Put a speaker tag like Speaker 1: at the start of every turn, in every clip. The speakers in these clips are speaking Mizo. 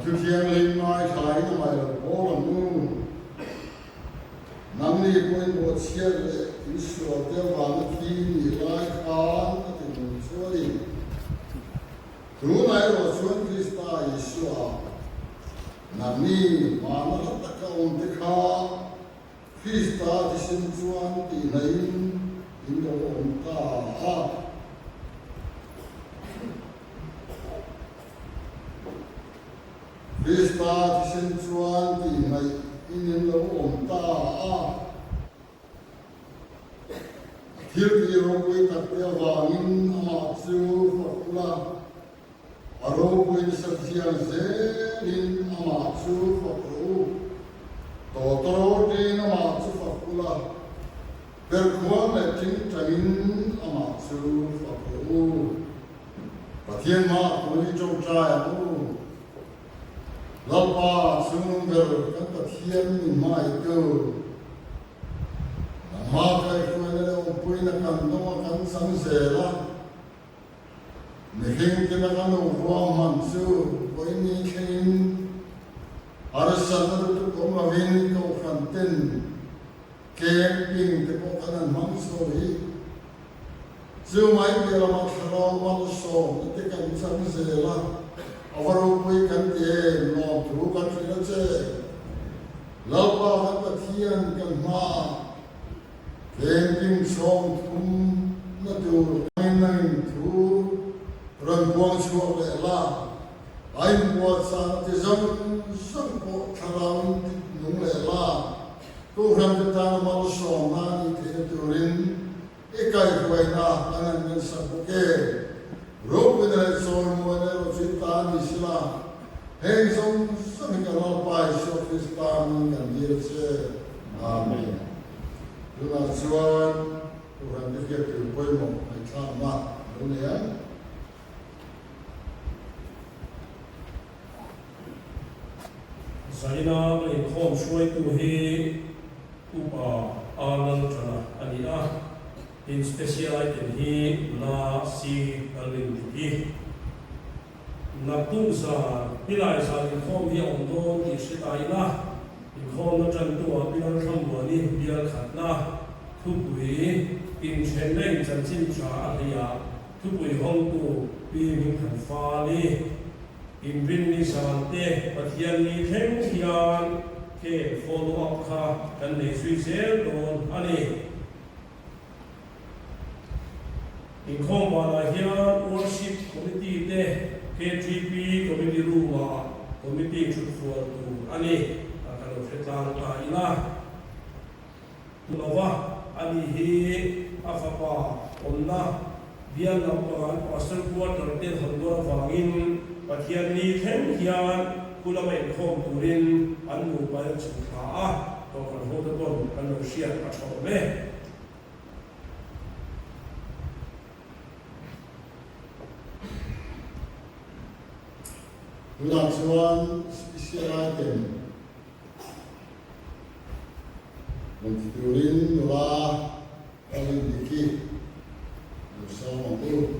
Speaker 1: A thu thianghlim ngaithlain a ngaih lo pawl ang u. Nangni pawhin bawhchhiat leh insualte avanga thi nih lai khan a ti nung chu a ni. Tunah erawh chuan Krista Isua nangni hmana hla taka awmte kha Krista thisen chuan tihnaihin in lo awm ta a. Krista thisen chuan tihnaihin in lo awm ta a. A thiltih ropui takte avangin amah chu fak ula, a ropui nasa thiang zelin amah chu fak rawh u. Tawtawrawtin amah chu fak ula, perkhuang leh tingtangin amah chu fak rawh u. Pathian hmaah tun i tawngtai ang u. Lalpa chungnung ber kan Pathian min hmaitu, nangmah kaihhruaina leh awmpuina kan dawng a kan chang zel a, mihring tina kan lo ruahman chu vawiin thlengin harsatna lutuk awm lovin kohhran ten camping te pawh kan han hmang chho hi. Chu mai piah lamah thlarau malsawmna te kan chang zel a, a va ropui kan ti em, lawmthu kan hrilh a che. Lalpa kan Pathian kan hmaah camping sawm thum na tur hmangin nangin thu rawn puang chhuak leh la, a inbuatsaihna ti zawng zawng pawh thlarauin ti nung leh la, Kohhran te tana malsawmna a nih theihna turin I kaihhruaina kan han ngensak bawk e. Ropuina leh chawimuan erawh chu i ta a ni sila, heng zawng zawng hi kan Lalpa Isua Krista hmingin kan dil a che. Amen. Tunah chuan Kohhran te hriat tur pawimawh ngaihthlakna a lo nei ang.
Speaker 2: Zaina ka inkhawm hruaitu hi Upa Arnold Tana a ni a, tin special item hi nula C Lalrindiki. Naktuk zan, Pilai zan inkhawm hi a awm dawn tih hre ta ila, inkhawmna tantu-ah Pilar Thlamuani bial khatna thupui inthenna in chanchin tha a hliah Thupui hawngtu Pi Hmingthan Fali, Inrinni zan te Pathian ni thleng hian camp follow up kha kan nei zui zel dawn a ni. Inkhawm banah hian Worship Committee te KTP Committee Room-ah Committee thutfual tur a ni a ka lo hre tlang ta ila. Lova, ani hi a fapa awmna bial lampangah an pastor quarter te hawn dawn avangin Pathian ni thleng hian khu lama inkhawm turin an nupa in an chhuk thla a, Kohhran hote pawn kan lo hriat a tha awm e.
Speaker 1: Tunah chuan special item. Rawn ti turin nula Lalrindiki lo sawm ang u.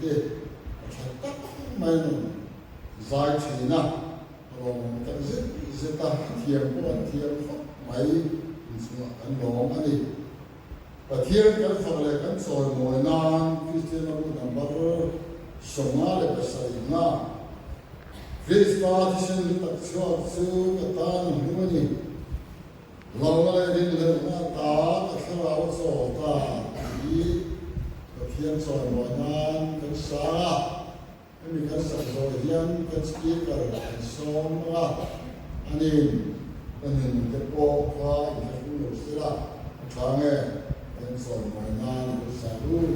Speaker 1: te a tha tak mai a rawn zai thin a, a lawmawm tak zet zet a, a thiam pawh an thiam khawp mai inchungah kan lawm a ni. Pathian kan fak leh kan chawimawi nan Kristian a bu number 57 Krista thisen hlu tak chhuak chu ka tan a hlu a ni. Hlauhna leh rinhlelhna ata ka thlarau a chawl ta tih Pathian chawimawi nan kan sa a. Hemi kan sak zawh hian kan speaker kan sawm ang a, anin ka nun te pawh kha inthlahrung lo se la, a tha nge kan chawimawi nan kan sa lut.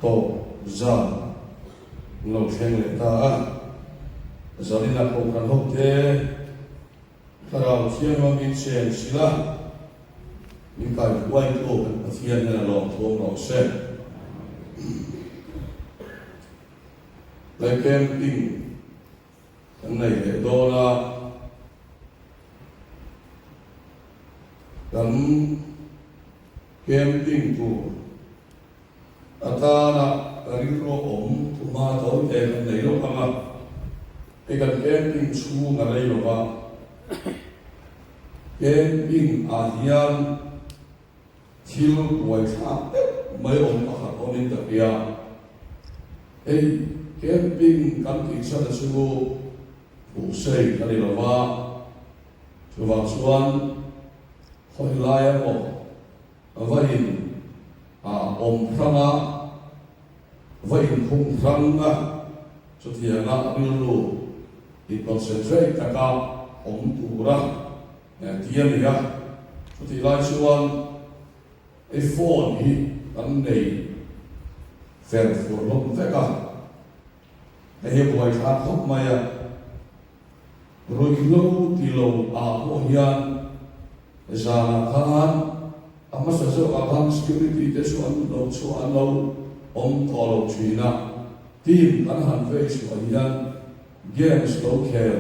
Speaker 3: Tawp zan an lo thleng leh ta a. Zanina kohhran hote Thlarau Thianghlim min chen sil a, min kaihruaitu kan Pathian hian a lawm thawm rawh se. Tlai camping kan nei leh dawn a, kan camping tur atana ka rilru a awm thuma tawi te kan nei lawk ang a, hei kan camping chhung a rei lo va, camping ah hian Thil buaithlak deuh mai awm pakhat awmin ka hria. Hei camping kan tih chhan a chu Phuhsei ka ni lo va, chuvang chuan khawi lai emaw va in awm hrang a, va inkhung hrang a, chutianga rilru in concentrate taka awm tura Ti a ni a, chutih lai chuan i phone hi kan nei fer fur hlawm vek a, hei hi a buaithlak khawp mai a, ruihhlo ti lo ah pawh hian zanah khan a hmasa zawkah khan security te chu an lo chhuah an lo awm tawh lo thin a, team kan han vei chhuah hian Games lo khel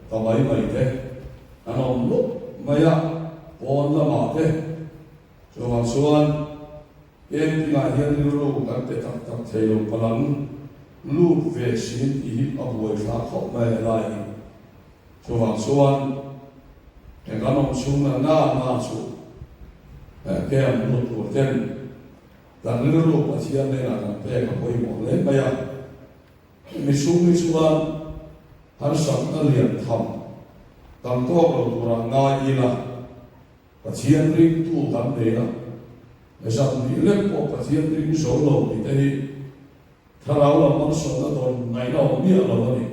Speaker 3: ta mai mai te an awm lup mai a, pawn lamah te chuvang chuan camping ah hian rilru kan pe tak tak thei lo palang lut ve sin tih hi a buai thlak khawp mai helai hi. Chuvang chuan kan awm chhung na na na chu camp lut tur ten kan rilru Pathian hnenah kan pek a pawimawh hle mai a. Mi chhung hi chuan harsatna lian tham kan tawk lo turah ngai ila, Pathian ringtu kan nei a, zan hnih lek pawh Pathian ring zo lo tih te hi thlarau lam malsawmna dawn ngaihna awm miah lo a ni.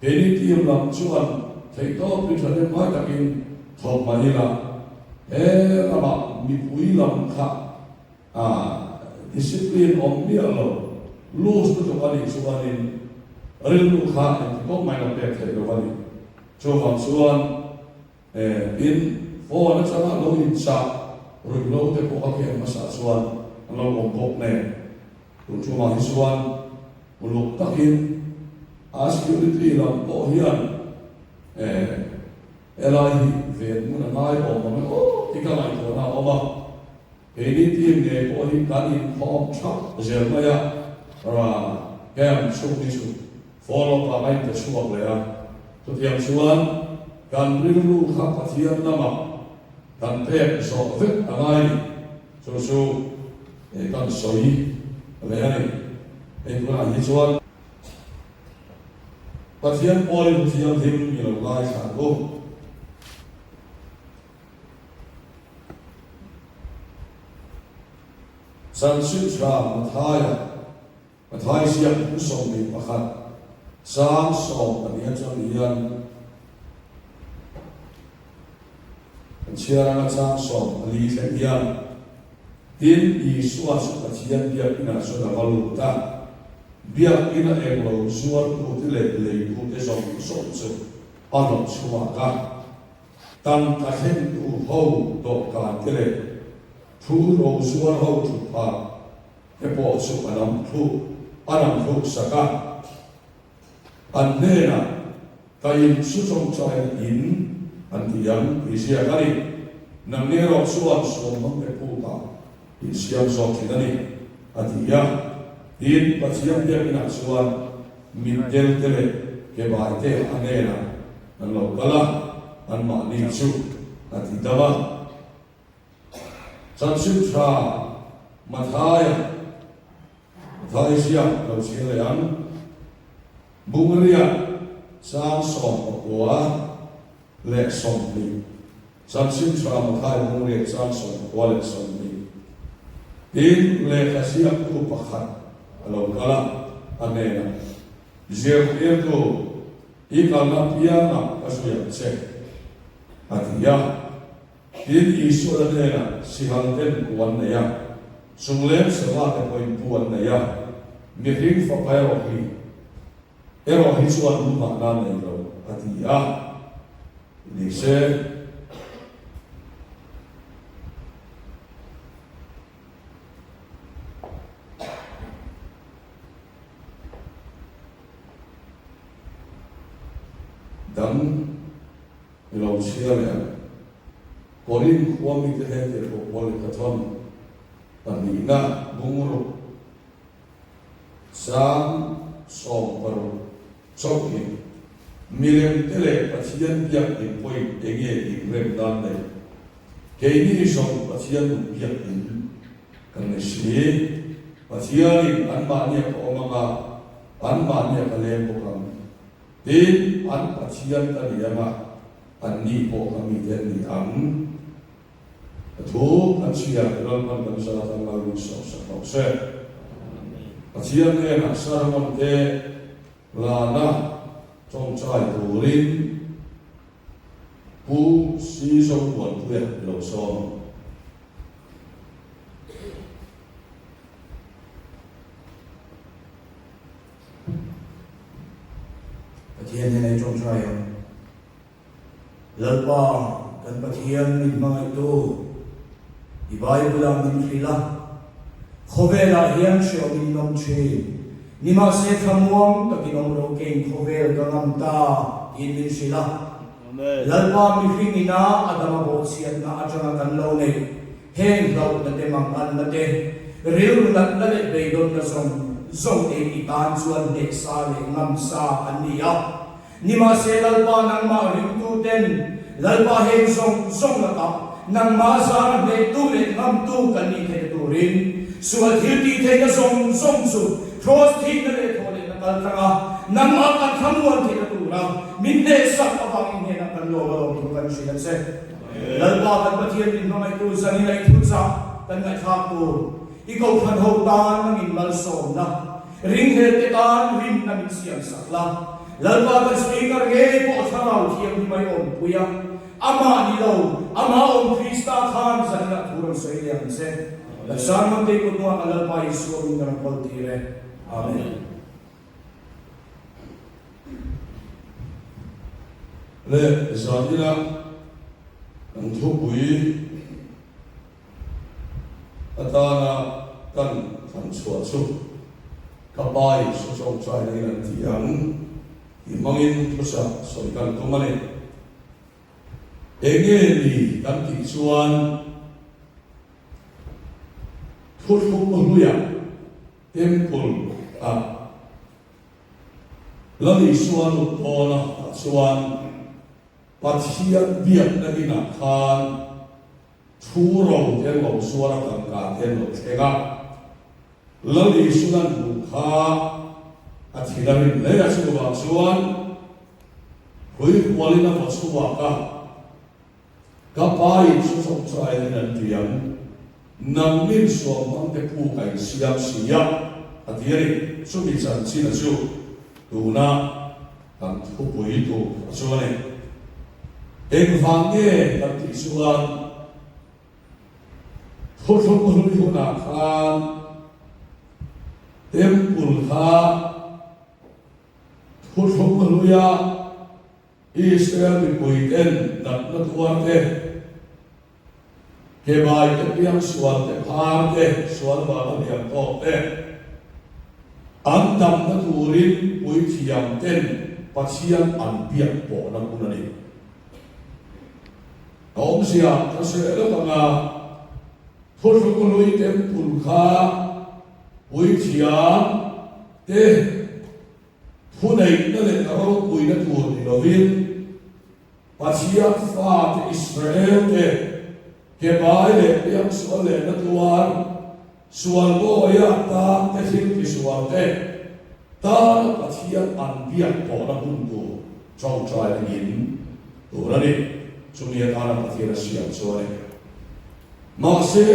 Speaker 3: Keini team lam chuan theihtawp hi thahnem ngai takin thawk mah ila, he lamah mipui lam kha A discipline awm miah lo, loose lutuk a nih chuanin rilru kha engti kawng main a pek theih lo a ni. Chuvang chuan tin phone atanga lo inchah ruihhlo te pawh a keng hmasa chuan an lo awm bawk nen. Tun tumah hi chuan uluk takin a security lam pawh hian helai hi ven hmun a ngai awm ang e aw tih ka ngaihtuahna a awm a. Keini team ngei pawh hi kan inkhawm thap zel mai a, ra camp chhung hi chu follow up ah a inte chhuak leh a, chutiang chuan kan rilru kha Pathian lamah kan pek zawh vek a ngai ni, chu chu kan sawi leh a ni. Hei tunah hi chuan Pathian pawlin thianghlim i lo ngaithla ang u. Chanchin tha Mathaia, Mathai ziak kum 21, chang 14 atang hian kan chhiar anga chang 14 thleng hian, Tin, Isua chu Pathian biakinah chuan a va lut a, biakina englo zuartute leh leitute zawng zawng chu a hnawt chhuak a. Tangka thlengtu ho dawhkan te leh thu rozuar ho thutphah te pawh chu a lam thluk a lam thluk sak a. An hnenah ka in chu tawngtaina in an ti ang tih ziak a ni. Nangni erawh chuan suamhmang te pukah in siam zawk thin a ni, a ti a. Tin, Pathian biakinah chuan mitdel te leh kebai te a hnenah an lo kal a, anmahni chu a ti dam a. Chanchin tha Mathaia, Mathai ziak lo chhiar leh ang, Bungriah chang 92. Chanchin tha Mathai Bungriah chang 29. Tin, lehkha ziaktu pakhat a lo kal a, a hnenah, Zirtirtu, I kalna piangah ka zui ang che, a ti a. Tin, Isuan a hnenah, Sihal ten ku an nei a. Chungleng sava te pawhin pu an nei a, mihring fapa erawh hi erawh hi chuan lu nghahna a nei lo, a ti a. Ni se. Dang i lo chhiar leh ang. Korin khua mite heng tirhkoh pawl lehkha thawn pahnihna bungruk sang 60 chauh hi milem te leh Pathian biak in pawhin enge inrem nan nei? Keini zawng Pathian nung biak in kan ni si. Pathianin anmahnia ka awm anga, anmahnia ka leng bawk ang. Tin, an Pathian ka ni anga, anni pawh ka mite an ni ang. Ka thu kan chhiar i Lalpan kan zat ang mal min sawm sak hlauh se. Pathian hnenah sermon te lana tawngtai turin Pu Sizomuanpuia i lo sawm ang.
Speaker 4: Pathian hnena i tawngtai ang. Lalpa, kan Pathian min hmangaihtu, i Bible-ah min hrilh a, khawvelah hian hreawm in awm thin. Nimahse thlamuang takin awm ro kein khawvel ka ngam ta, tiin min hrilh a. Lalpa mihring ina Adama bawhchhiatna atanga kan lo neih heng hlauhna te manganna te, rilru natna leh beidawnna zawng zawng te i tan chuan hnehsa leh ngamsa an ni a. Nimahse Lalpa nangmah ringtuten Lalpa heng zawng zawng lakah nangmah zara hnehtu leh ngamtu kan nih theihna turin sual thil tih theihna zawng zawng chu Kraws thihna leh thawhlehna kal tlanga nangmah kan thlamuan theihna tura min hnehsak avangin hnenah kan lawm a lawm thu kan hrilh a che. Lalpa kan Pathian min hmangaihtu zanin a i thuchah kan ngaihthlak tur i kohhran ho tan nangin malsawmna Ringhlel te tan rinna min siam sak la. Lalpa kan Speaker ngei pawh thlarau thianghlim a i awmpui a, amah ni lo, amah awm Krista khan zaninah thu rawn sawi leh ang che. Kan sermon te kut hnuah kan Lalpa Isua min ka rawn kawl tir e. Amen.
Speaker 3: Le zanina kan thupui Atana kan thlan chhuah chu ka pa in su chawngchai na in an ti ang tih hmangin thuchah sawi kan tum a ni. Enge ni kan tih chuan thuthlung hluiah temple ah Lal Isua lut dawn a tah chuan Pathian biakna inah khan Thu ro te an lo zuar a, tangka te an lo thleng a. Lal Isuan an hmuh kha a thin a rim hle a, chuvang chuan Hruihualin a vaw chhuak a, Ka pa in chu chawngchaiin an ti ang, nangnin suamhmang te puk a insiam si a, a ti a ni. Chumi chanchin a chu tuna kan thupui tur a chu a ni. Engvang nge kan tih chuan Thuthlung hlui hunah khan Temple kha Thuthlung hluia Israel mipuiten natna tuar te, kebai te, piangsual te, phar te, sual vanga hliam tawk te, an damna turin puithiam ten Pathian an biak pawhna hmun a ni. A awmzia ka sawi lawk anga Thuthlung hlui Temple kha puithiam te thuneihna leh ropuina tur ni lovin Pathian fate Israel te kebai leh piangsual leh natuar sual bawia tan te thil tisual te tana Pathian an biak pawhna hun tur tawngtai angin tur a ni. Chumi atana Pathian a siam chu a ni. Mahse,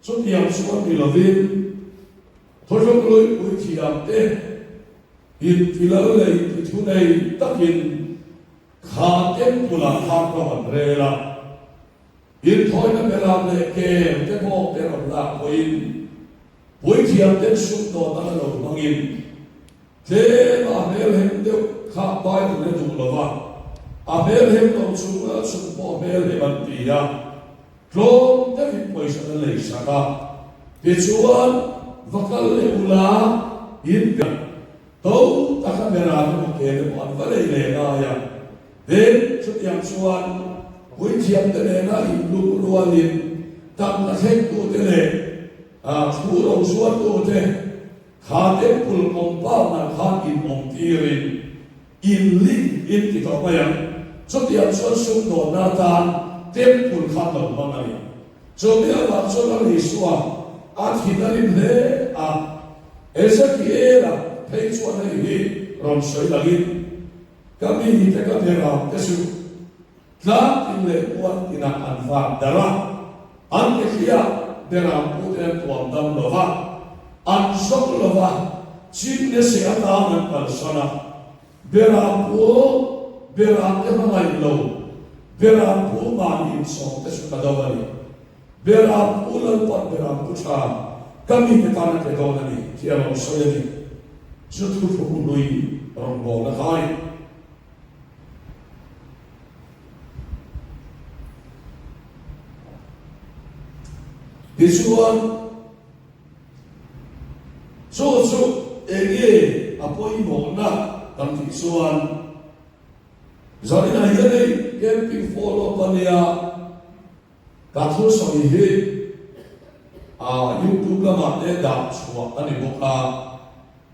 Speaker 3: chutiang chuan ni lovin Thuthlung Luipui thiam te intilal leh intithunei takin Kha temple ah khan ro an rel a. Inthawina beram leh kem te pawh te rawn lak pawhin puithiamten sumdawn nana lo hmangin tlem a hmelhem deuh kha Bible a duh lo va, a hmelhem lo chung a chung pawh hmelhem an ti a, tlawm deuhin pawisa an lei sak a, tichuan va kal leh ula in pe to taka beram emaw kem emaw an va lei leh ngai a. Tin, chutiang chuan puithiamte nena inlum rualin tangka thlengtute leh thu rozuartute kha temple compound-ah khan inawmtirin inlink in ti tawh mai ang. Chutiang chuan sumdawnna atan temple kha an lo hmang a ni. Chumi avang chuan Lal Isua a thin a rim hle a, Ezekiel-a phei chuan hei hi rawn sawi langin, Ka mite ka beram te chu tlang tin leh mual tinah an vak darh a, an kehliah beram pute an tuam dam lo va, an zawk lo va, chingne seh atan an kalsan a. Beram pu, beram te hmangaih lo, beram pu mahni insawm te chu ka do a ni. Beram pu Lalpan beram pu tha ka mite tan a pe dawn a ni tih a rawn sawi a ni. Chu thuthlung hlui rawngbawlna kha a ni. Tichuan, chu chu enge a pawimawhna kan tih chuan, Zaninah hian hei camping follow up a nia. Ka thu sawi hi YouTube lamah te dah chhuah a ni bawk a,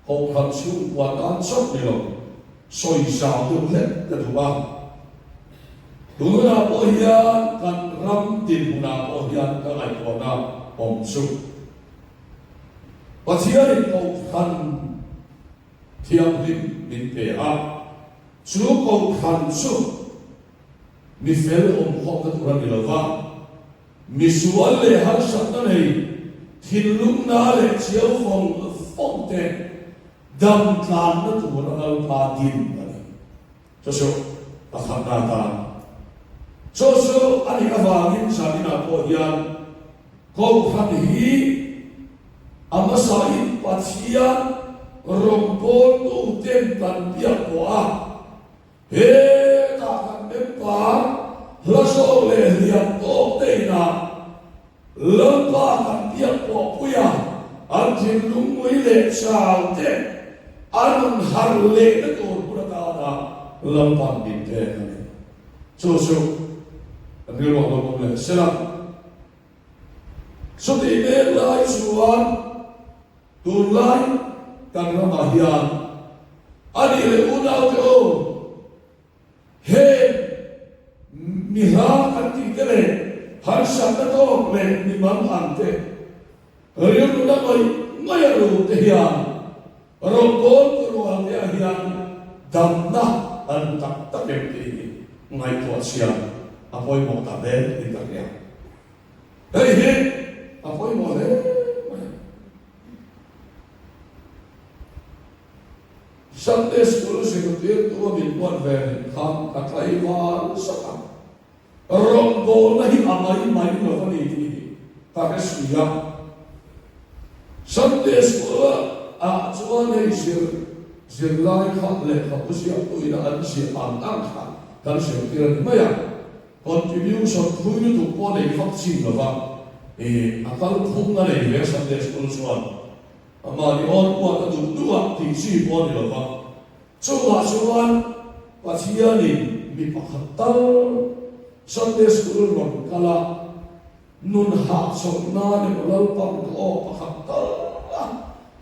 Speaker 3: Kohhran chhungkua tan chauh ni lo, sawi zau deuh hlek ka duh a. Tun hunah pawh hian kan ram dinhmunah pawh hian ka ngaihtuahna awm chu Pathianin Kohhran thianghlim min pe a, chu Kohhran chu Mi fel awm khawmna tur a ni lo va, mi sual leh harsatna nei, thinlungna leh chiau vawng vawng te dam tlanna tur a Lalpa din a ni. Chu chu pakhatna atan. Chu chu a nih avangin zaninah pawh hian Kohhran hi a hmasain Pathian rawngbawltuten kan biak pawh a, Hetah kan member hla zawk leh hliam tawk te inah Lalpa kan biak pawh pui a, an thinlung ngui leh chau te a rawn harh lehna tur hmun atana Lalpa'n min pek a ni. Chu chu kan rilruah lo awm leh sela. Chutih mek lai chuan Tunlai kan ramah hian a nih leh unaute aw, heng mi hla kan tih te leh harsatna tawk leh mi mang ang te, rilruna ngawih ngawih a rum te hian rawngbawltu rual te ah hian damna an hmu tak tak em tih hi ngaihtuah chhian a pawimawh ta hle in ka hria. Hei hi a pawimawh hle mai. Sunday School zirtirtu a min buat ve nih khan ka tlaivar sak a, rawngbawlna hi a mai mai lo a ni tih hi ka hre si a. Sunday School ah chuan hei zir zirlai kha lehkhabu ziaktuin a an ziah ang ang kha kan zirtir a ni mai a. Contribution thui lutuk pawh nei vak chin lo va, ih a kal phung a nei ve Sunday School chuan mahni awn kuat a duh duh a tih chi pawh a ni lo va. Chungah chuan Pathianin mi pakhat tal Sunday School rawn kal a, Nun hahchawlh nan emaw Lalpan ka aw pakhat tal a,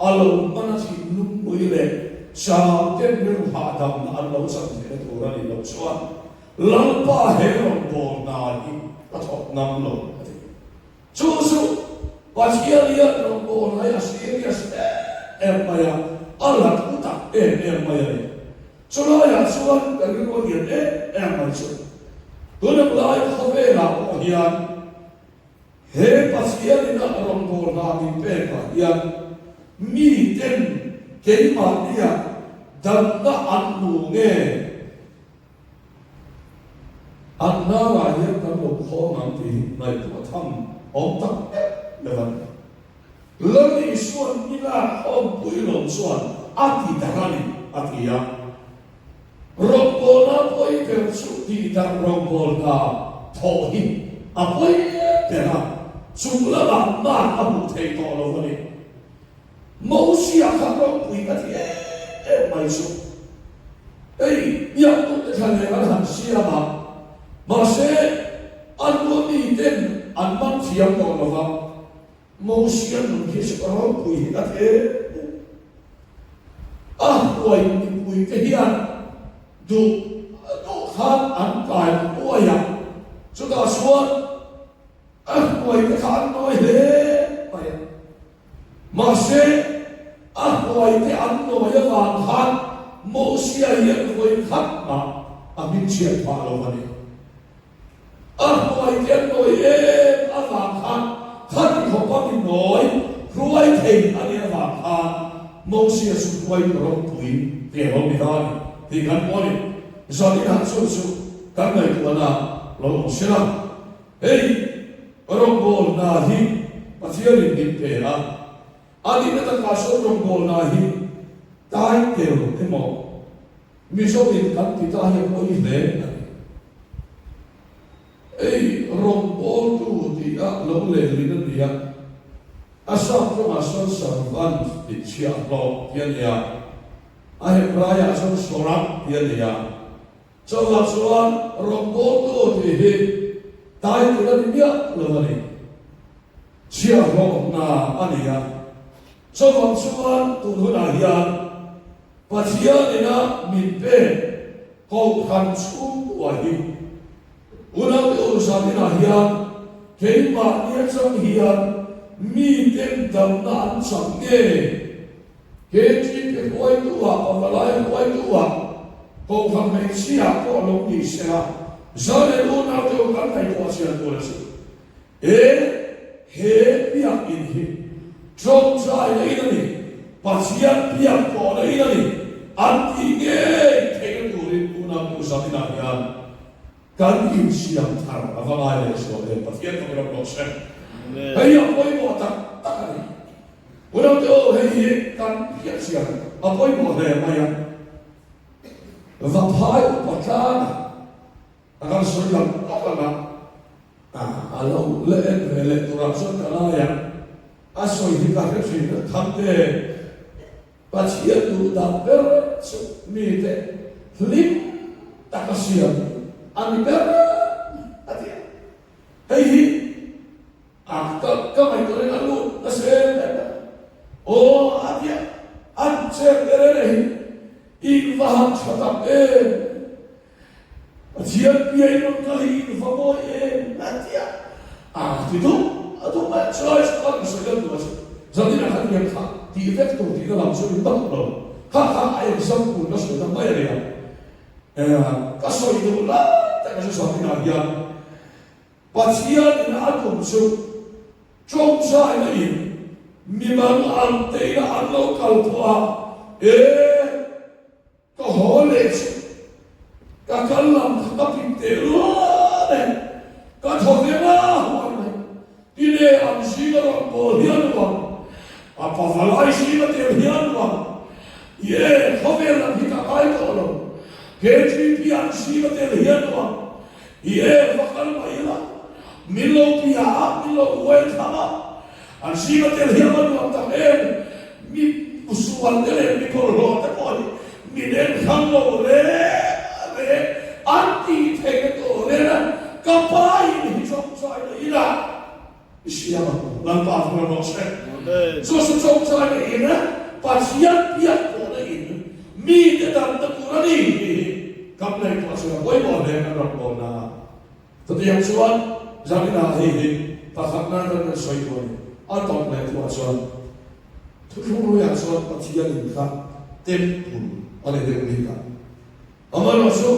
Speaker 3: a lo hman a thinlung mui leh chau ten rilru hahdamna an lo chan theihna tur a nih loh chuan Lalpa he rawngbawlna hi ka thawk ngam lo a ti. Chu chu Pathian hian rawngbawlna hi a serious em em mai a, a la thu tak em em mai a ni. Chulaiah chuan ka rilru a lian em em mai chu. Tunang lai khawvelah pawh hian he Pathian ina rawngbawlna min pekah hian miten keimahnia damna an hmu nge? An hnarah hian kan lo khawng ang tih hi ngaihtuah tham awm tak meuh meuh a ni. Lal Isua'n i lak awmpui lo chuan a ti darh a ni, a ti a. Rawngbawlna pawi ber chu tihdarh rawngbawlna thawh hi a pawi ber a, chung lamah mark a hmuh theih tawh lo a ni. Mosia kha ropui ka ti em em mai chu. Hei biaktute thlaleng an han siam a, mahse a hnua miten an man thiam tawh lo va. Mosia nun hi chu ropui hi ka ti em em. A hnuai mipuite hian duh duh khan an kai huai a, chutah chuan a hnuaite kha an nawi hle mai a. Mahse, a hnuaite an nawi avang khan Mosia hian vawi khat mah a hmingchhiat phah lo a ni. A hnuaite an nawi em avang khan khati khawpa mi nawi hruai thei a nih avang khan Mosia chu hruaitu ropui tih a lo ni ta a ni tih kan hmu a ni. Zaninah chu chu kan ngaihtuahna lo awm se la. Hei rawngbawlna hi Pathianin min pe a, a nihna takah sawn rawngbawlna hi title emaw Mizoin kan ti ta hi a pawi hle a ni. Hei rawngbawltu tih a lo lehlin a ni a, a sap tawngah sawn servant tih chhiahhlawh tih a ni a, a Hebraiah chuan shorak tih a ni a. Chuvang chuan rawngbawltu tih hi title a ni miah lo a ni. Chhiahhlawh hna a ni a. Chuvang chuan tun hunah hian Pathian ina min pek Kohhran chhungkua hi unaute urusan inah hian keimahni atang hian miten damna an chang nge? KTP hruaitu-ah, Pavalai hruaitu-ah, Kohhran hmeichhia pawh lo ni se la, Zalen unaute u kan ngaihtuah chian tur a chu. E, he biakinn hi tawngtaina in a ni, Pathian biak pawhna in a ni, an tih ngei theihna turin unaute u Zaninah hian Kan insiam thar a va ngai leh sual em? Pathian fak rawh rawh se. Hei hi a pawimawh tak tak a ni. Unaute aw, hei hi kan hriatchian a pawimawh hle mai a. Vaphai upa tlanga a kan sawi lang lawk ang a, a lo la en ve leh turah chuan ka lai a, a sawi hi ka hre thin a, Thangte, Pathian duh dan ber chu mite hlim taka siam a ni ber a ti a. Hei hi a ka ka ngaihtuah in a lut nasa em em a. Aw a ti a, an chet ber em hi in va han tha tak em. Pathian bia in rawn kal hi in va mawi em a ti a, a ti duh a duh mai a, chulai chu khan ka sawi leh duh a che, zanin ah khan hian kha tih vek tur tihna lam chu in bak lo, kha kha a example ka sawi ta mai a nia, ka sawi duh lai tak a chu zanin ah hian Pathian in a tum chu tawngtaina in mimang ang te ina an lo kal pawh a, e. Ka haw leh chu ka kal lam kha ka pin teh luan e, ka thaw ve nga huai mai. Tine an zinga rawn bawl hian ruang, a pavalai zinga tel hian ruang, ye khawvel lam hi ka ngai tawh lo, KGP an zinga tel hian ruang, ye va kal mai ila, min lo bia a, min lo uai tham a, An zinga tel hi a va nuam tak em? Mi sual te leh mi bawlhhlawh te pawh hi min en hrang lo reng reng an tih theihna tur reng a, ka pa in hi chawngchaina inah i siam ang, Lalpa chu ram rawh se. Chu chu chawngchaina in Pathian biak pawhna in mite damna tur a ni tih hi kan ngaihtuah chuan a pawimawh hle kan ram pawlna ah. Chutiang chuan Zaninah hei hi pakhatna kan rawn sawi tur a ni. A tawp leh thuah chuan Thuthlungruiah chuan Pathianin kha temple a ni deuh bik a. Amaherawhchu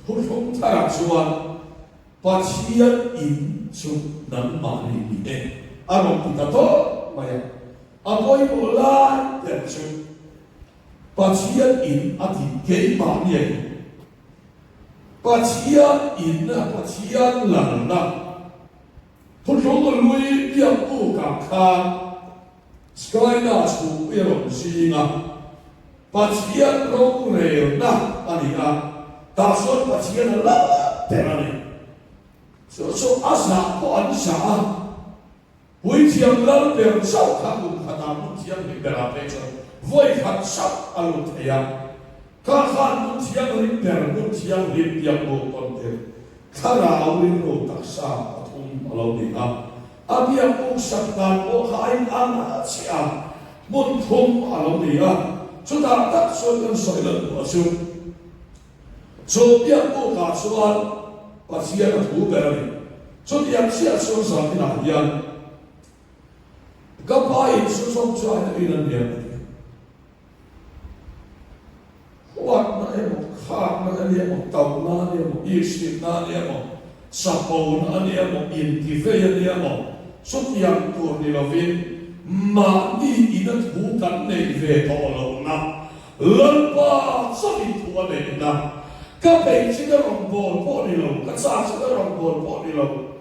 Speaker 3: Thuthlung tharah chuan Pathian in chu nangmahni ni e a rawn ti ta tawp mai a. A pawimawh lai ber chu Pathian in a tih keimahni a ni. Pathian inna, Pathian lalna, Thuthlung hlui biak bukah khan Skyna chhungpui a rawn zing a, Pathian rorelna a ni a, tah chuan Pathian a lal ber a ni. Chu chu a zah pawh an zah a, Puithiam lal ber chauh kha kum khatah hmun thianghlim berah phei chuan vawi khat chauh a lut thei a. Kha khan hmun thianghlim ber, hmun thianghlim biak buk tawn tir thlarau rilru taksa pathum a lo ni a. A biak buk sak dan pawh kha a inang chiah a, hmun thum a lo ni a. Chutah tak chuan kan sawi loh duh a chu. Chu biak bukah chuan Pathian a thu ber a ni. Chutiang chiah chuan zantinah hian ka pa in chu zawng chu a in a nia ka ti. Huatna emaw, khakna a ni emaw, tauhna a ni emaw, ihhrilhna a ni emaw, chapona a ni emaw, intivei a ni emaw, chutiang tur ni lovin mahni ina thu kan neih ve tawh lohna Lalpa chauhin thu a neih na. Ka peih chi ka rawn bawl pawh ni lo, ka chak chi ka rawn bawl pawh ni lo,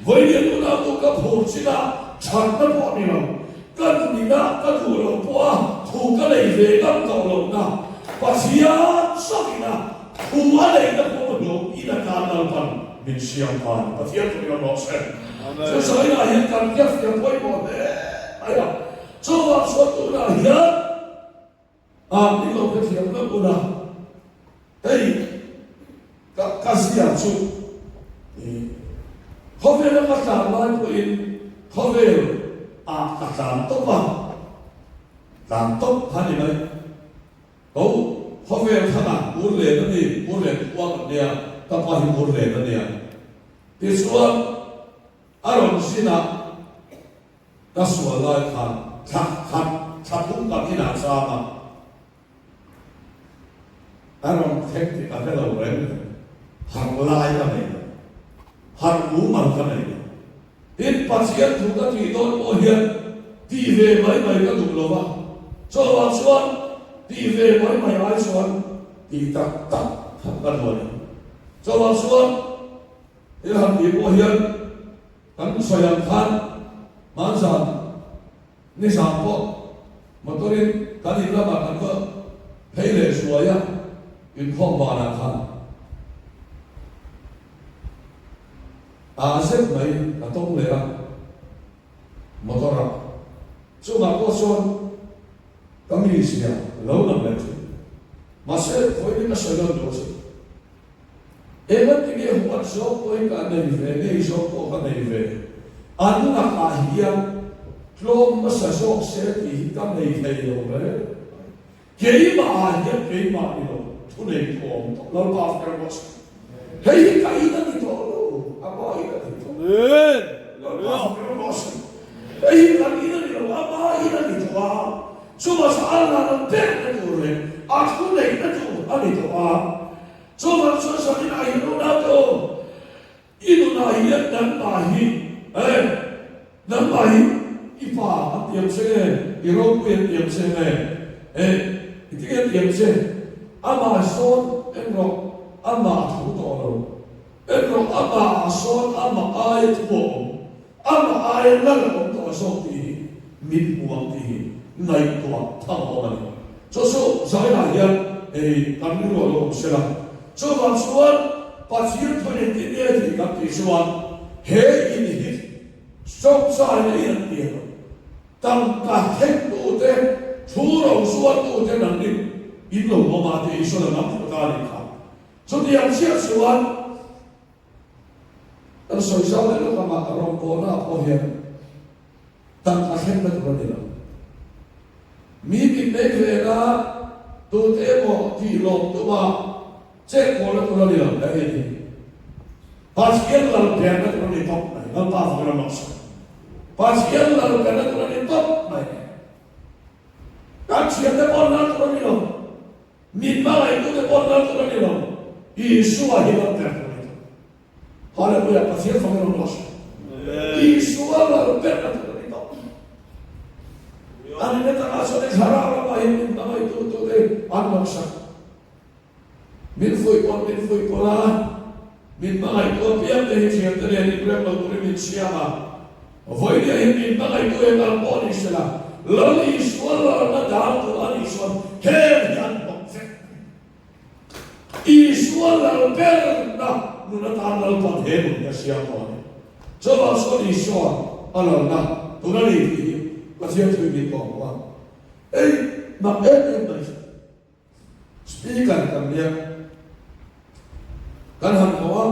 Speaker 3: vawiin unau tu ka phur chin a thatna pawh ni lo, ka nunina ka duh loh pawh a thu ka nei ve ngam tawh loh na, Pathian chauhin a thu a neihna pawh ka hlawm in atan Lalpan min siam ta a ni. Pathian thu min awm rawh se. Chu zainah hian kan hriatfiah pawimawh hle mai a, chuvang chuan tunah hian, A ni lo ka thiam lo ula, hei ka ka zia chu i khawvela ka tlan lai pawhin khawvel ah ka tlan tawp a, tlan tawp kha ni mai. Ko khawvel thangah ur len a ni, ur len khua kan nia, ka pa hi ur len a nia. Tichuan a rawn zinah Ka sual lai khan thla khat thla thum kan inah chang a, a rawn thleng tih ka hre lo reng reng. Harh lai ka nei lo, harh mumal ka nei lo. Tin, Pathian thu ka tih dawn pawh hian tih ve mai mai ka duh lo va, chuvang chuan tih ve mai mai ai chuan tih tak tak khat ka duh a ni. Chuvang chuan thil han tih pawh hian Kan sawi ang khan hmanzan nizan pawh motor in kan in lamah kan va phei leh zuai a, inkhawm banah khan ah zet mai ka tawng leh a motor ah chungah pawh chuan ka mizia lo lang leh thin mahse vawiin ka sawi lan duh a che. Engati nge huat zawk pawhin ka nei ve, ngei zawk pawh ka nei ve. An lakah hian tlawm hmasa zawk se tih hi ka nei thei lo reng mai. Keimahah hian keimah ni lo, thunei thu awm tawh Lalpa fak rawh se. Hei hi ka in a ni tawh lo, a pa in a ni tawh. Lalpa fak rawh se. Hei hi kan in a ni lo, a pa in a ni tawh a. Chuvah chuan a lal berna tur leh a thuneihna tur a ni tawh a. Chuvang chuan Zaninah hian unau te aw, i nunah hian nangmah hi eh, nangmah hi i pa an ti ang che nge, i ropui an ti ang che nge, eh, i ti nge an ti ang che, amah sawn en rawh, amah a thu tawh lo, en rawh, amah ah sawn amah aia thu a awm. Amah aia lal a awm tawh zawk tih hi min hmu ang tih hi ngaihtuah tham a awm a ni. Chu chu Zainah hian hei kan rilru a lo awm sela. Chuvang chuan Pathian thuin engtin nge tih kan tih chuan he in hi chawkchaina in an ti lo. Tangka thlengtute, thu rozuartute nangin in lo awm a tih Isuan a ngam thlu ta a nih kha. Chutiang chiah chuan Kan sawi zau leh lawk anga rawngbawlna ah pawh hian tangka thlenna tur a ni lo. Mi mitmei vena tute emaw tih lawm tuma chet pawlna tur a ni lo ka en hi. Pathian lal berna tur a ni tawp mai. Lalpa fak ram rawh se. Pathian lal berna tur a ni tawp mai. Kan thiante pawh lal tur a ni lo. Mi hmangaihtute pawh lal tur a ni lo, Isua hi lal ber tur a ni tawh. Hallelujah, Pathian fang in awm rawh se. Isua lal ber na tur a ni tawh. A ni na takah chuan i thlarau lamah hian min hmangaihtu tute an nawhsak. Min fuihpawlh min fuihpawlh a, min hmangaihtu apiang te hi thiante nen inrem lo turin min siam a. Vawinia hian min hmangaihtu eng ang pawh ni sela, Lal Isua lalna dang tur a nih chuan heng hi an hnawk vek mai. Isua lal berna nun atan Lalpan he nun hi a siam tawh a ni. Chuvang chuan Isua a lalna tur a ni tih hi Pathian thui min kawm a. Ei, mak em em mai chu. Speaker kan nia. Kan han hmu a,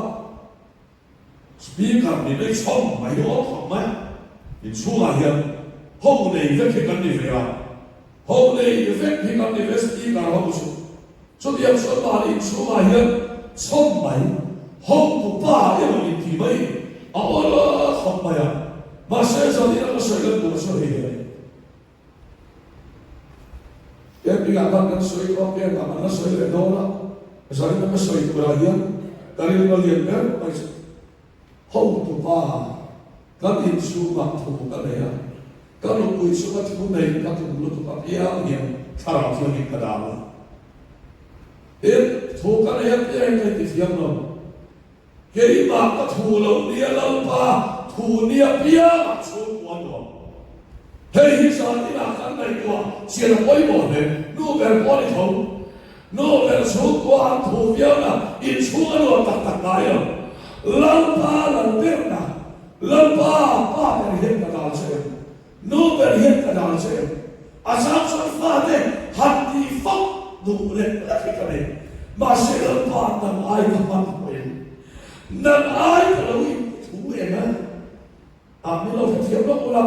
Speaker 3: Speaker ni mai chhawm mai hi awm khawp mai a. Inchhungah hian ho nei vek hi kan ni ve a, ho nei vek hi kan ni ve Speaker ho chu. Chutiang chuan mahni inchhungah hian chhawm mai, hotupa emaw inti mai a awl khawp mai a. Mahse zanin a ka sawi lan tur chu hei hi a ni. Camping-ah khan kan sawi tawh a, camp-ah kan la sawi leh dawn a, zanin ka sawi turah hian ka rilru a lian ber mai chu hotupa kan inchhungah thu ka nei a, ka nupui chunga thu nei ka tum lutuk apiang hian thlarau thiangin ka dang a. Tin, thu ka nei apiangin ka intithiam lo. Keimah ka thu lo nia Lalpa thu nia piangah chhungkua nuam. Hei hi zan inah kan ngaihtuah chian a pawimawh hle. Nu ber pawh a ni tho. Nu ber chhungkua an thu viauna inchhung a nuam tak tak ngai lo. Lalpa lal berna, Lalpa pa ber hian ka dal che em? Nu ber hian ka dal che em? A chang chuan fate han tih fak duh leh lek hi ka nei. Mahse Lalpa nang ai ka hman pawh em? Nang ai ka lo in thu em a? Ah min lo hrethiam lawk ula,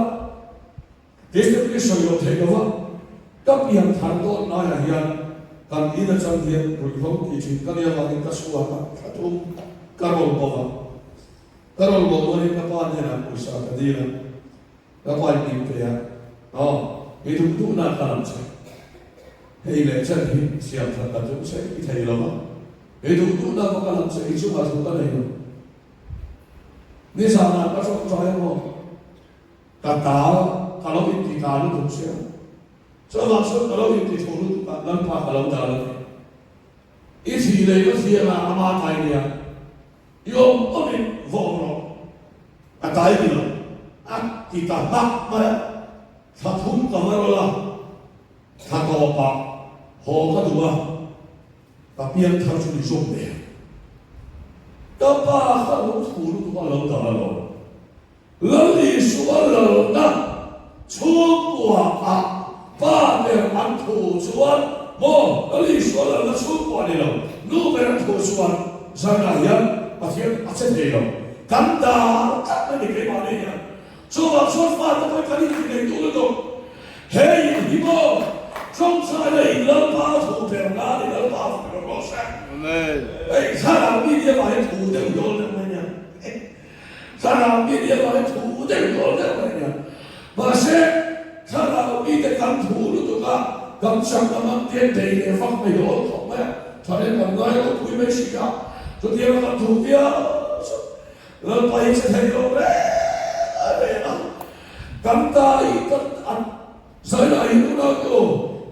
Speaker 3: Teste chu i sawi loh theih lova, ka pian thar dawn laiah hian kan in atang hian ruihhlo tih thin ka nia vangin ka chhuak a, thla thum ka rawn bawk a. Ka rawn bawk dawn in ka pa hnenah pawisa ka dil a. Ka bike min pe a, aw, i duh duhna ka lam che. Hei leh chen hi siam that ka tum che i thei lo va, i duh duhna va ka lam che, i chungah thu ka nei lo. Nizanah ka tawngtai emaw, ka tal ka lo inti ta lutuk che a, chuvang chuan ka lo inti tho lutuk a, Lalpa ka lo dal a ni. I thih lei va thiang a, ama tai nia. I awm awmin va awm rawh. A tai ni lo. A ti ta hmak mai a. Thla thum ka va rawlh a, thla tawpah haw ka duh a, ka piang thar chu ni zawk ve. Ka pa kha lo thu lutuk a lo dah alawm. Lal Isua lalna chhungkua ah pa ber an thu chuan maw Lal Isua lalna chhungkua ni lo, nu ber an thu chuan zanah hian Pathian a che thei lo. Kan dar tlat mai ni keimahni hian. Chuvang chuan fate pawhin kan inti nei duh lutuk. He in hi maw tawngtaina in Lalpa thu ber nan i Lalpa fak rawh se. Hei thlarau mi nia mah hi thu deuh dawl deuh mai nia. Thlarau mi nia mah hi thu deuh dawl deuh mai nia. Mahse, thlarau mite kan thu lutuk a, kan chakna mang te bei leh vak mai hi awl khawp mai a, tharen kan ngai ropui mai si a, chutianga kan thu viau chu Lalpa hi che thei lo reng a reng a, kan ta i kan an Zaina hi unau tu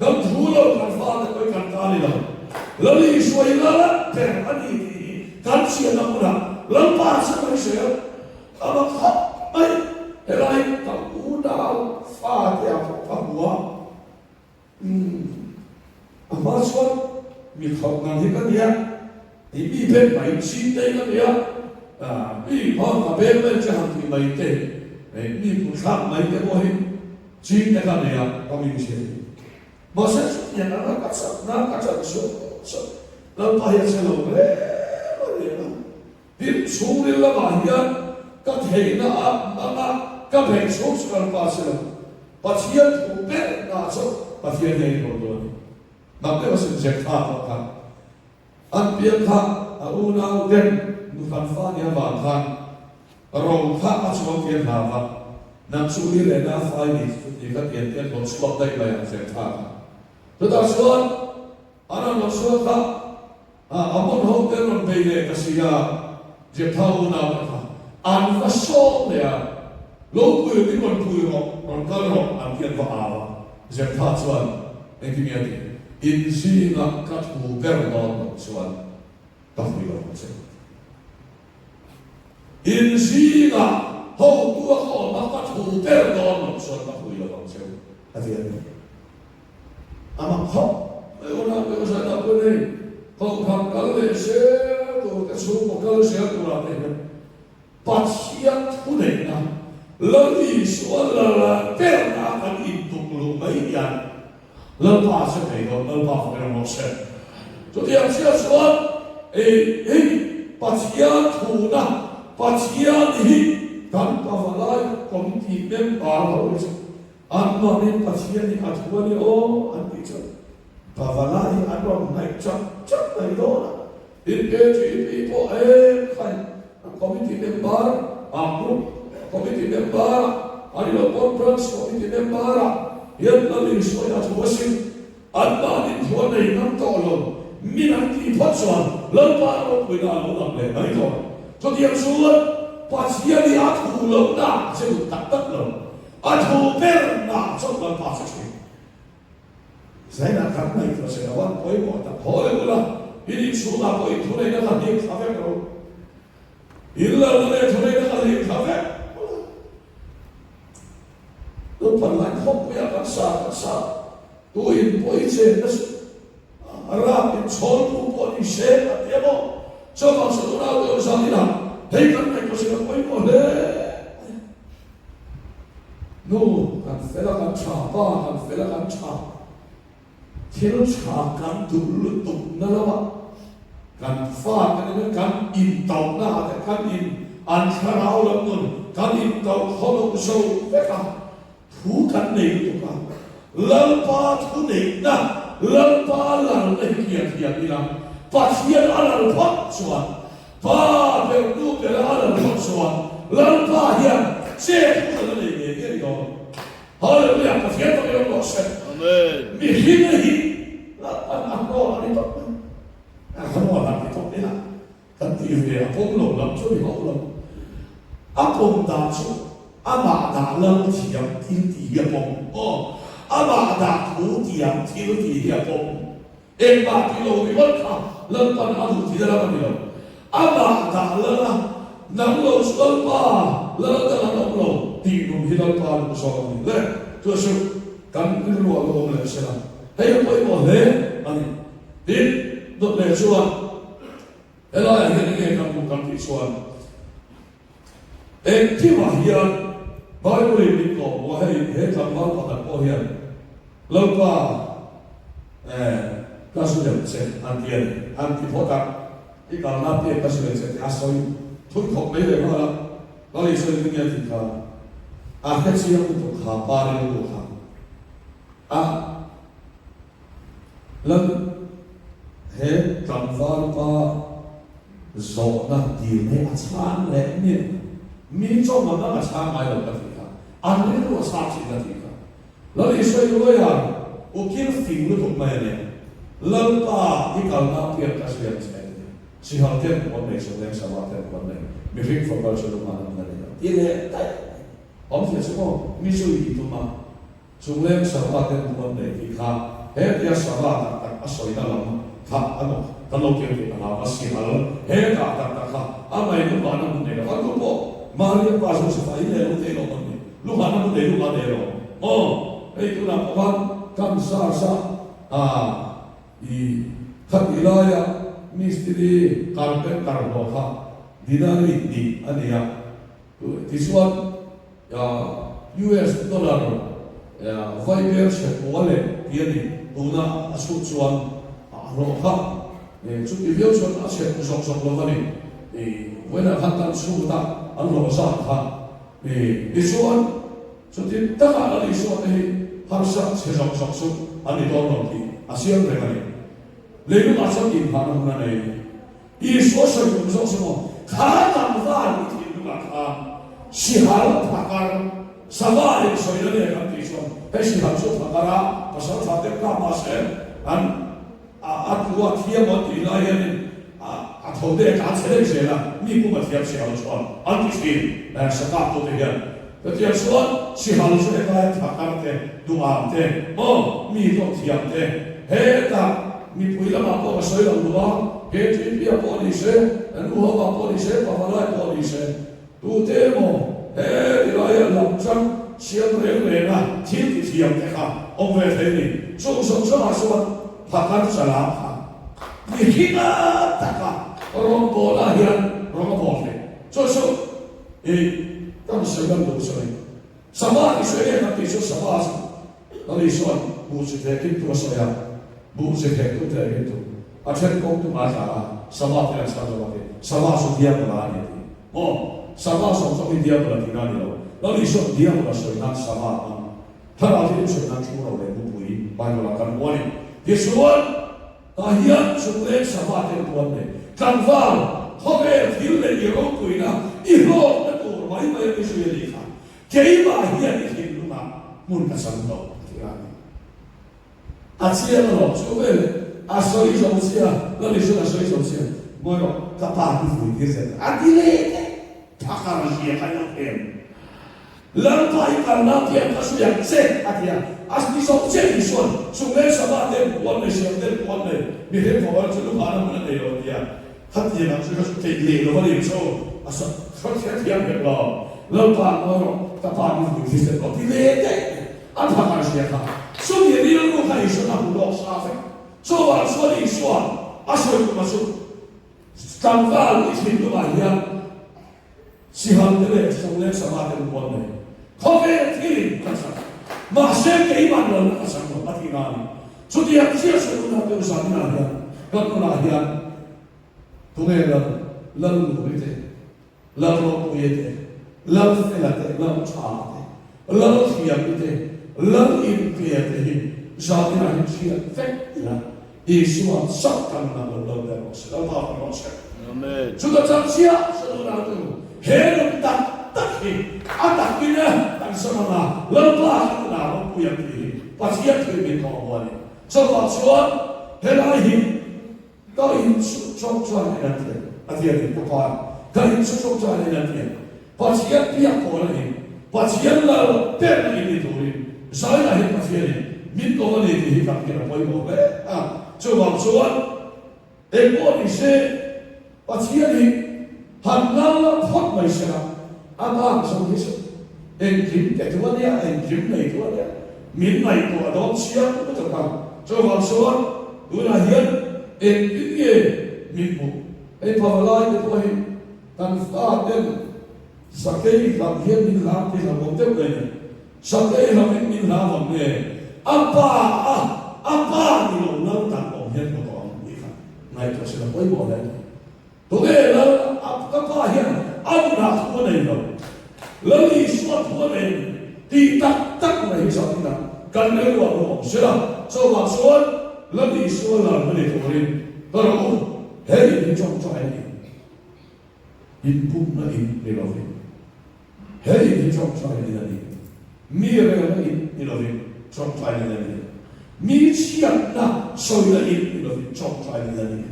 Speaker 3: kan thu lo kan fate pawh hi kan ta ni lo. Lal Isua hi Lal ber a ni tih hi kan chianna hmunah Lalpa chu mai zel a va khawp mai. Helai ka unau fate ah pawh ka hmu a, umm a hma chuan mi khawp ngang hi ka nia tih mi bek mai chin te hi ka nia, mi khaw ka bek vel che han tih mai te hi mi kuthlak mai te pawh hi Ching te ka nei a, ka min hria hi. Mahse chutiang anga ka chakna ka chan chhuah tawh chuan Lalpa hi a che lo reng a reng a. Tin, chhungril lamah hian ka theihna a hmang a, ka beih chhung chu Lalpa a che lo. Pathian thu berna chu Pathian hi a inrawlh dawn a ni. Mak deuh asin Jephthah pawh khan An pian kha a unau ten nuhran fa nia vang khan ro kha a chuang pian hla va, nang chu i rehna a fai ni chu ti kha pian te an rawn chhuak daih mai ang chen tha kha. Chutah chuan an rawn rawn chhuak kha Ammon ho te an rawn bei leh ta si a, Jeptha unau te kha an va sawm leh a, Lo pui rawh, min rawn pui rawh, rawn kal rawh an ti an va au a. Jeptha chuan engtin nge a tih? In zingah ka thu ber dawn loh chuan. Ka hui lo ang che. In zingah hotu a ka awm a, ka thu ber dawn lo chuan ka hui lo ang che u,
Speaker 1: a ti a ni. A mak khawp
Speaker 3: mai aw nau te zan ah pawh hei kohhran kal leh zel tur te chhungkaw kal zel turah te hian Pathian thuneihna Lal Isua lal berna kan intuk luh mai hian Lalpa a che thei dawn, Lalpa fak emaw rawh se. Chutiang chiah chuan ei hei Pathian thuna Pathian hi kan pavalai committee member ho hi chu an mahni Pathian hi a thu a ni aw an tih chuan pavalai hi an rawn hnaih chak chak mai dawn a. Tin KGP pawh eng khai committee member ah group committee member ah an ilo pawn branch committee member ah hian Lal Isua in a thu asin an mahni thu a nei ngam tawh lo min an tih phawt chuan Lalpa ropuina a lo lang leh mai dawn. Chutiang chuan Pathian hi a thu lohna a che duh tak tak lo a thu berna chauh Lalpa che thin. Zainah kan ngaihtuah che lo a, pawimawh tak haw leh ula, in inchhungah pawh in thuneihna kha hlim thla vek ro. In lalna leh thuneihna kha hlim thla vek ula. Naupan lai khawmpuiah kan sa kan sa, tu in pawh i chen na chu rap in chhawltu pawh ni se a ti a maw? Chuvang chu tunau te awmzan inah hei kan ngaihtuah che lo pawimawh hle mai. Nu kan fel a kan tha, pa kan fel a kan tha, thil tha kan duh lutuk na lo a, kan fa kan in a kan intauhna ah te kan in an thlarau lam nun kan intauh khawlo zo vek a, thu kan nei lutuk a, Lalpa thu neihna, Lalpa lalna hi tlian thiam ila, Pathian a lal phawt chuan Pa ber nu ber a lo phawt chuan Lalpa hian chet hun a la nei ngei ngei dawn. Hallelujah! Pathian fak i awm rawh se.
Speaker 5: Amen.
Speaker 3: Mihring hi Lalpan a hnawl a ni tawp mai. A hnawl a ni tawp ila kan tih ve a pawm lo lam chu ni hauh lo. A pawm dan chu amah dah lal thiam thil tih hi a pawm. Aw, amah dah thu thiam thil tih hi a pawm. Engmah ti lo ringawt kha Lalpan a duh tih lam a ni lo. Amah dah lal a, nang lo chu Lalpa, lal dang an awm lo tih nun hi Lalpa duh zawk a ni le. Chu chu kan rilru a lo awm leh sela, hei a pawimawh hle a ni. Tin, dawt leh chuan helaiah hian enge kan hmuh kan tih chuan engkimah hian Bible-in min kawhhmuh a, hei he tlangval pakhat pawh hian Lalpa, eh, ka zu lem che, an ti a ni. An ti phawt a, i kalna pek ka zu lem che tih a sawi thui khawp mai leh nghal a. Lal Isua in enge a tih kha? A hrechiang lutuk kha, pa rilru kha. A Lal, he tlangval pa zawhna dil hi a chhang leh miah lo. Mi chawm ang ang a chhang ngai lo ka tih kha. An rilru a chhang thin ka tih kha. Lal Isua i lawia ukil fing lutuk mai a nia. Lalpa i kalna pian ka hriat che a ti. Sihal ten huan nei, Sawteng Sava ten huan nei, mihring fapa chu lunghan an la ni lo. Ti leh daih mai. Awmzia chu maw, mi chu i tum a, Chungleng Sava ten huan nei tih kha hetia Sava tak tak a sawina lam kha a nawk kan lo kir thei ta hau a, Sihal hetah tak tak kha a mai lunghan a hmu nei lo. An tu pawh Maria pa Josefa in leh lo thei lo an ni. Luhana hmun nei luhana nei rawh aw hei tunah pawh khan kan zar zah a i khatih laia mistiri carpenter hlawh kha dinari hnih a ni a tichuan US dollar vaiber chhe kua leh tih a ni tuna a chhut chuan a hlawh kha chuti viau chuan a chhe zawk zawk lo a ni vawiinah khan kan chhut a an hlawh zat kha. Tichuan, chuti takah Lal Isua te hi harsa chhe zawk zawk chu an ni dawn lo tih a chiang reng a ni. Leilungah chuan inphahna hun a nei. Isua sawi tum zawk chu maw, kha tlangval i thinlungah khan sihal phakar, sava in sawi na nge kan tih chuan hei sihal chu phakar a, pasal tha te kha mahse an A tlu a thiam an tih lai hianin a tho te a tlan chhe daih zel a, mi pum a thiam si lo chuan an ti thin sakap tute hian. Chutiang chuan sihal chu helaia thakar te, duham te, maw mi hlawh thiam te, hetah mipui lamah pawh ka sawi lo duh a. KTP-a pawh ni se, kan u ho-ah pawh ni se, Pavalai pawh ni se, tute emaw he tilaia lam chang siam reng renga thil ti thiam te kha awm ve thei ni. Chung zawng zawngah chuan phakar chala kha mihringa taka rawngbawlah hian rawng a bawl thei. Chu chu i kan sawi lan duh chu a ni. Sava tih sawi em an tih chu sava chu Lal Isua'n buh chi thehkin tu a sawi a, buh chi thehtu thehkin tu a then kawng tum a tla a, sava te an chhan lo a ti. Sava chu diabola a ni a ti. Maw? Sava sawm zawk hi diabola tihna a ni lo. Lal Isua'n diabola sawi nan sava a hmang. Thlarau hi sawi nan thu ro leh mupui Bible ah kan hmu a ni. Tichuan, tah hian chungleng sava te an puan nei. Tlangval, khawvel thil leh i ropuina, i hlawkna tur mai mai a ni zui a nih kha. Keimah hian i thinlungah hmun ka chang tawh a ti a ni. A chiang alawm chu vel a sawi zo chia, Lal Isuan a sawi zo chia, Ngawi rawh, ka pa hi vui tir zel a ti leh daih. Phakar zia kha ilo em? Lalpa i kalna pian ka sawi ang che a ti a, a ti zo chiah Isuan, Chungleng Sabbath te puan nei, siam te puan nei, mihring fapa chu luhana hmun a nei lo a ti a. Khatiang ang chu ka chu theih leh lo a ni chu a sa hran hre thiam hek lo. Lalpa ngawi rawh, ka pa ni vui thisen rawh ti ve daih mai. A phak an hria kha. Chumi rilru kha Isua'n a hmu lawk sa vek. Chuvang chuan Isua a sawi tum a chu tlangval i thinlungah hian Sihal te leh Sawleng sava te an puan mai. Khawvel thilin ka chak. Mahse keimah lalna ka chak lo a ti na a ni. Chutiang chiah chu nunah te Uzamina hian kan nunah hian tunge lal Lal Luri te, Lal Ropuia te, Lal Fela te, Lal Tha te, Lal Thiami te, Lal Inpea te hi Zamina hi thiat vek ila. Isua chauh kan nang lo lo ber rawh se, Lalpa hmu rawh se.
Speaker 5: Amen.
Speaker 3: Chuta chang chiah chu nunau te u, he nun tak tak hi a takin kan sam ang a, Lalpa kan nunah ropui ang tih hi Pathian thil min thawh hmu a ni. Chuvang chuan helai hi ka in chu chawngchai in an ti a, a ti a ni, ka pa ka in chu chawngchai in an ti a. Pathian biak pawhna in Pathian lal berna in ni turin Zaina hi Pathianin min ko a ni tih hi kan hian a pawimawh hle a. Chuvang chuan engpawh ni se Pathian hi han lal la phawt mai se la, a bak zawng hi chu engkim pe tu a nia, engkim nei tu a nia, min ngaihtuah dawn chiang lutuk a. Chuvang chuan tunah hian engtin nge min hmuh? Hei pavalai te pawh hi Kan faten sakei hlauh hian min hlau tih hlauhawm deuh mai a ni. Sakei hlauhin min hlau ang nge? A pa a, a pa ni lo lal tak awm hian hmu tawh ang tih kha ngaihtuah sila pawimawh hle a ni. Tunge lal a, ka pa hian a nunah thu a nei lo, Lal Isua thu a nei tih tak tak mai hi chuan inah kan rilruah lo awm sila, chuvang chuan Lal Isua lal na ni turin ka rawh u, he in hi tawngtai a ni. Inpumna in ni lovin, he in hi tawngtai in a ni. Mi relna in ni lovin, tawngtai in a ni. Mi chhiatna sawina in ni lovin, tawngtai in a ni.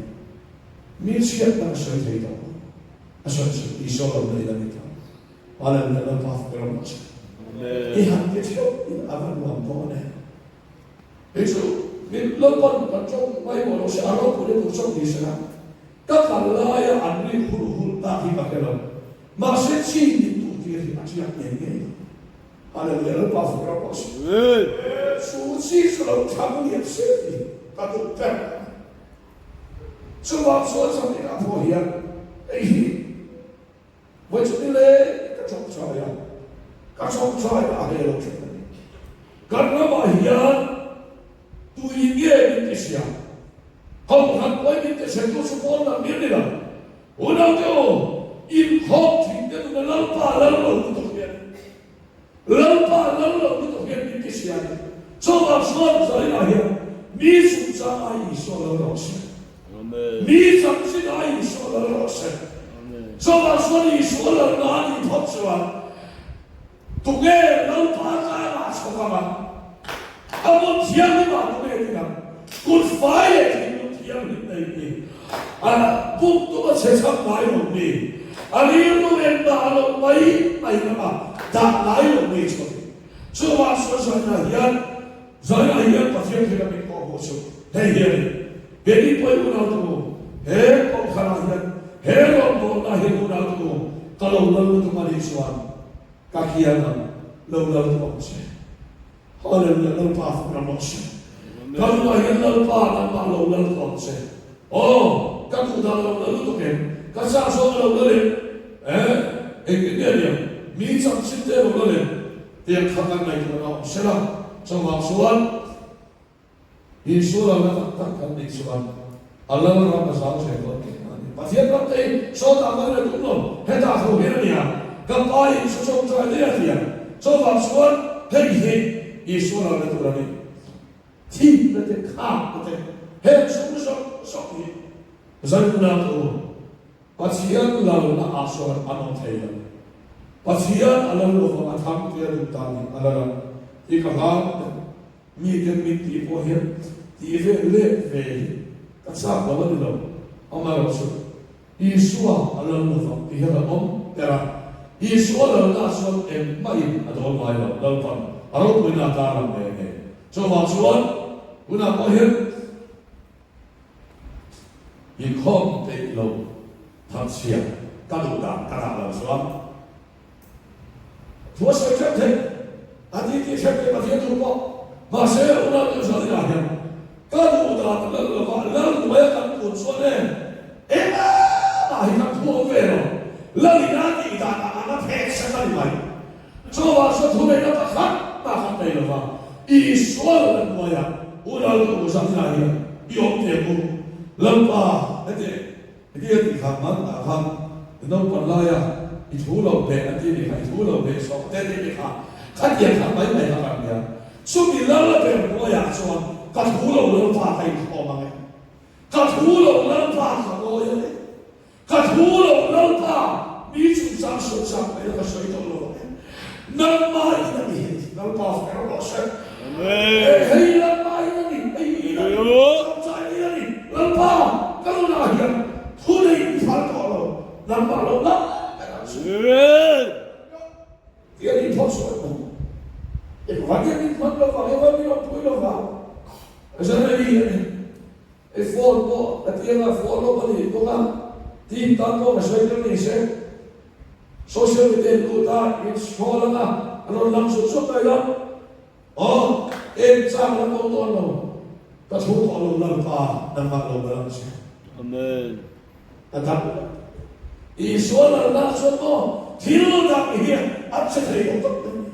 Speaker 3: Mi chhiatna ka sawi thei tawh lo, a sawi chu Isua lawmna in a ni tawh. Hallelujah, Lalpa fak rawh se. I han ti theuh in a va nuam dawn e. Hei chu min Lalpan kan tawng mai maw lo se, a ropui lutuk chauh ni sela, ka kal laia an rik hul hul tak hi ka hre lo. Mahse chi min duh tir hi a tiak ngei ngei lo. Hallelujah, Lalpa fak rawh rawh se. Chu chi chu lo thlang lian se tih hi ka duh ber a ni. Chuvang chuan Zamina pawh hian hei hi Vawi chu ni le, ka chawngchai a, ka chawngchai a he lo thin a ni. Kan ramah hian tui nge min ti hria? Kohhran pawi min ti hre tu chu pawn lam mir ni lo. Unaute u, inkhawm thin te nuna Lalpa lal lo lutuk hian Lalpa lal lo lutuk hian min ti hria a ni. Chuvang chuan Zarinah hian mi chungchang ai Isua lal rawh se. Mi chanchin ai Isua lal rawh se. Chuvang chuan Isua lalna a nih phawt chuan tunge Lalpa tlangah a chhawk ang a, a hmun thianghlimah tunge ding ang? Kut fai leh thinlung thianghlim nei mi, a bum tum a chhe chhak ngai lo mi, a rilru en dah loh mai mai lama dah ngai lo mi chu a ni. Chuvang chuan Zaina hian Zaina hian Pathian thil a min kawhhmuh chu hei hi a ni. Keini pawi unau tu. He kohhranah hian he rawngbawlna hi unautu ka lo lal lutuk a nih chuan ka kiang ang, lo lal duh ang che. Hallelujah Lalpa fak ram rawh se. Ka nunah hian Lalpa nangmah lo lal duh ang che. Aw ka duh dan a lo lal lutuk em? Ka chak zawng a lo lal em? Eh engtin nge niang? Mi chanchin te a lo lal em? Tiang kha kan ngaihtuahna awm sela chuvang chuan Isua lalna tak tak kan nih chuan a lal ram a zau zel dawn tih a ni. Pathian ram te hi sawtah kan la tum lo, hetah tho hian a nia, ka pa in chu tawngtai daih a tia, chuvang chuan hei hi Isua lalna tur a ni. Thihna te, khakna te, heng chung zawng zawng hi Zaihmuna ka u, Pathian lalna ah chuan an awm thei lo. Pathian a lal lovang a thang tia duh tan hi a lal ang tih ka hlau deuh. Miten min tih pawh hian tih ve leh ve hi ka chak lo a ni lo. Amaherawhchu, Isua a lal lovang tih hian a awm ber a. Isua lalna chuan engmahin a dawl ngai lo, Lalpan a ropuina a tarlang ve ngei. Chuvang chuan tunah pawh hian inkhawm peih lo thamchhia ka duh dan ka dah lo chuan, Thu a sawi hrep thei, a ti tih hrep thei Pathian thu pawh. Mahse, unau te zan inah hian ka duh dan a lal lova, lal hnuaia kan kun chuan e, engmah hi kan thu awm ve lo. Lal in a tih dan ang ang a phek sak a ni mai. Chuvang chuan thu neihna pakhat mah kan nei lova, Isua lal hnuaia unau te u zan inah hian i awm teh ang u. Lalpa, heti. Heti a tih khan man ah khan i naupan laia i thu lo beh an ti a nih kha, i thu lo beh sawh te ti a nih kha, khatiang khan mai mai kha kan nia. Chumi lal ber hnuaiah chuan ka thu lo Lalpa ka inkhawm ang e, ka thu lo Lalpa ka ngawi ang e, ka thu lo Lalpa mi chungchang sawi chak mai la ka sawi tawh lo ang e, nangmah in a ni hei, Lalpa fak rawh se. Hei Lalpa in a ni, hei in a ni, chawmchai in a ni, Lalpa ka nunah hian thu nei i phal tawh lo, nangmah lo lal ber ang che. Ti a nih phawt sawi maw? Engvang hian min hman lovang, engvang min awmpui lovang? Zan rei a ni. I phone pawh a tiang a, phone lawk a nih bawk a, team tan pawh ka sawi tel ni se. Social media in lut a, in scroll ang a, a rawn lang zut zut mai lo. Aw, eng chang la pawh dawn lo, ka thu tawh lo Lalpa, nangmah lo la lang che.
Speaker 5: Amen.
Speaker 3: Ka dam lo. Isua lalna chuan maw thil dang hi a che thei lo tak mai.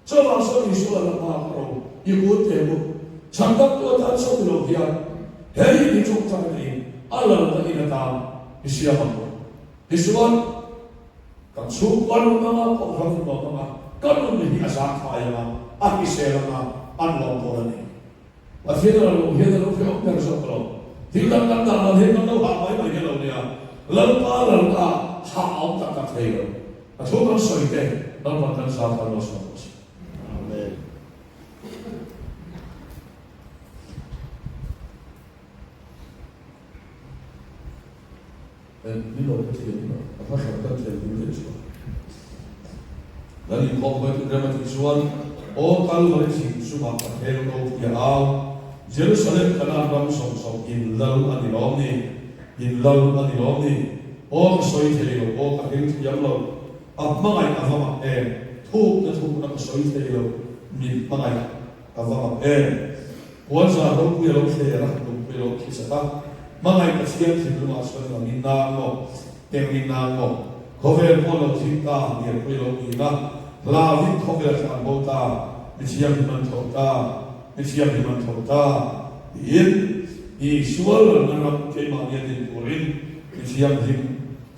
Speaker 3: Chuvang chuan Isua lama ka ro i kut te mu chhandamtu atan chuan ni lo hian he in hi tawngtai neiin a lalna in atan i siam ang u. Tichuan, kan chhungkua nun anga kohhran in nuam anga ka nun hi a zangkhai anga a hrisel anga a nuam dawn a ni. Pathian a lo hian a lo hre awm ber zawk lo. Thil dang kan dah dan hian kan lo hah mai mai hi a lo nia. Lalpa lalna hah a awm tak tak thei lo. A thu kan sawi te Lalpan kan zar kan lo sawi rawh se.
Speaker 5: Amen.
Speaker 3: Ni lo ka thiam lo, a hla hran kan thiam dun daih chuan. Lal inkhawm huai rem a tih chuan, Aw Kalvari thing chungah ka hel ko ti a au, Jerusalem Kanaan ram zawng zawng in lal a ni lawm ni, in lal a ni lawm ni, aw ka sawi thei lo, aw ka hil thiam lo, a hmangaih a va mak em, thukna thukna ka sawi thei lo, min hmangaih a va mak em. Puanzar ropui a lo thler a, lungpui a lo khi sat a, hmangaih Pathian thinlungah chuan eng angin nang maw, eng angin nang maw, khawvel pawh lo thim ta, lianpui a lo ning a, hlauhin khawvel a tlan bo ta, mi thianghlim an tho ta, mi thianghlim an tho ta, tiin Isua lalna ram keimahni a din turin mi thianghlim,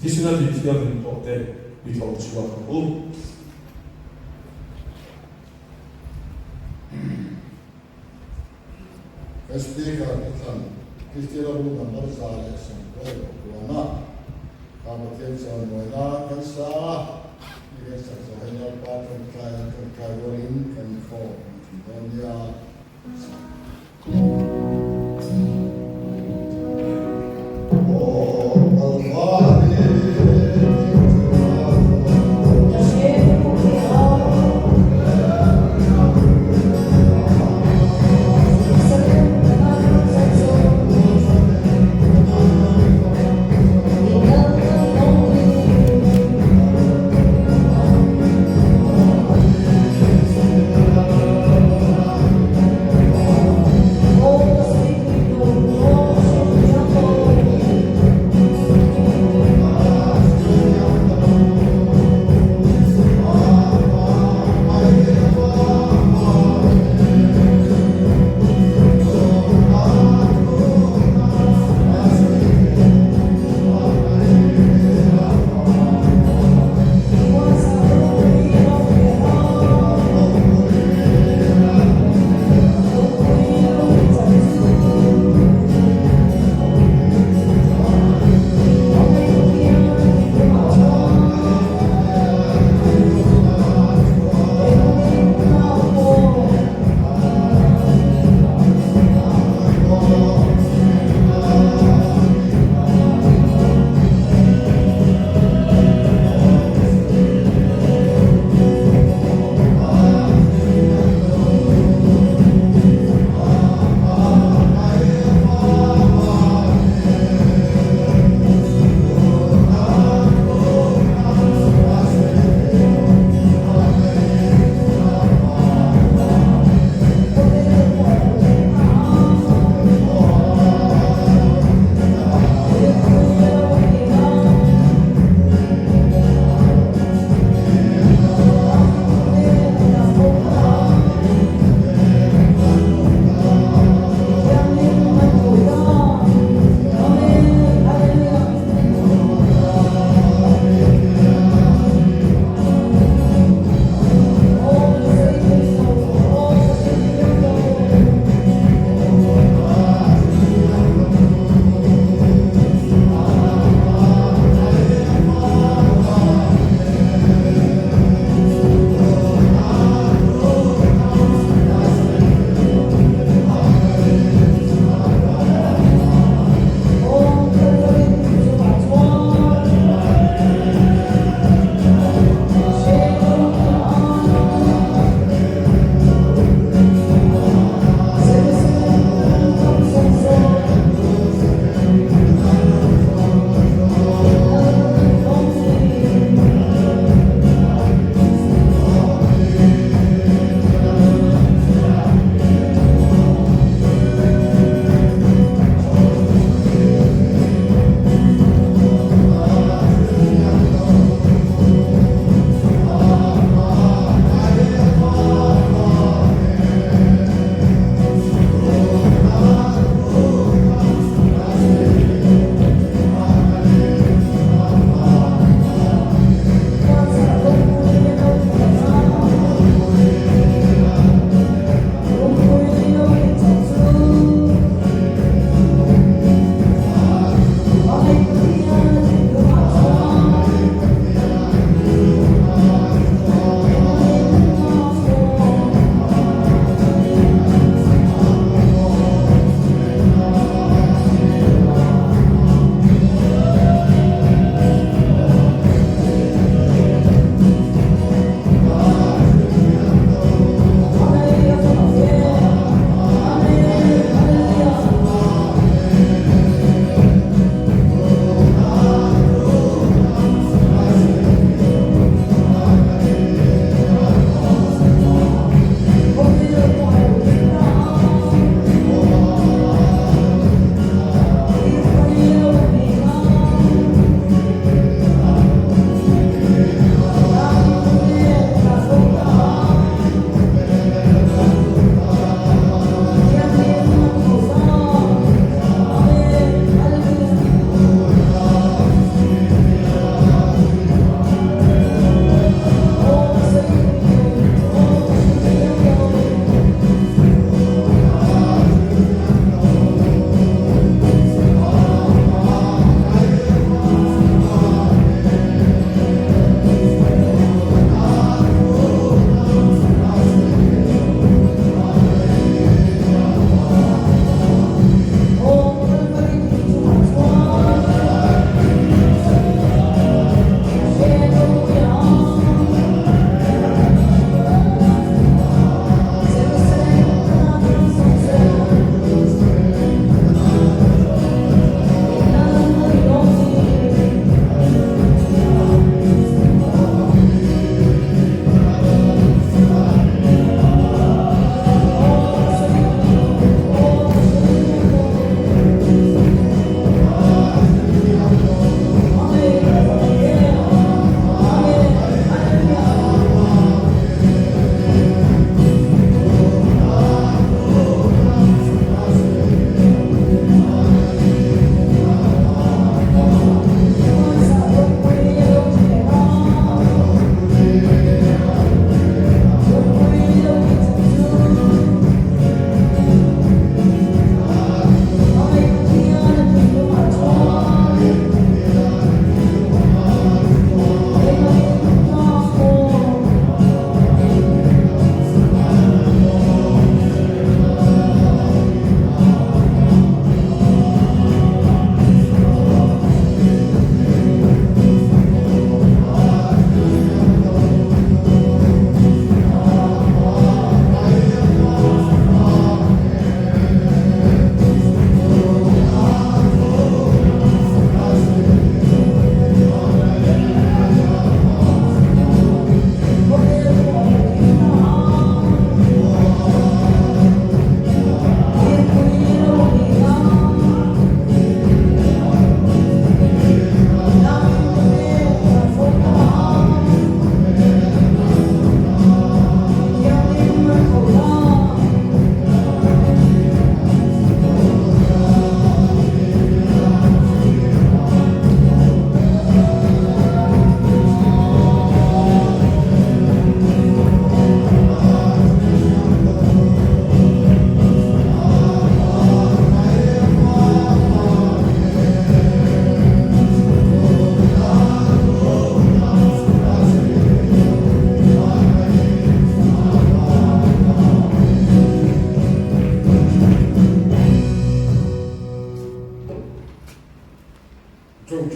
Speaker 3: thisena mi thianghlim tawhte i tho chhuak ang u.
Speaker 1: Kan Speaker a thlan Kristian a bu number 198 a kha Pathian chawimawi nan kan sa a, mi kan sak zawh hi Lalpa tawngtai an tawngtai rualin kan inkhawm an ti dawn nia.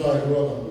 Speaker 1: Tawngtai rual ang.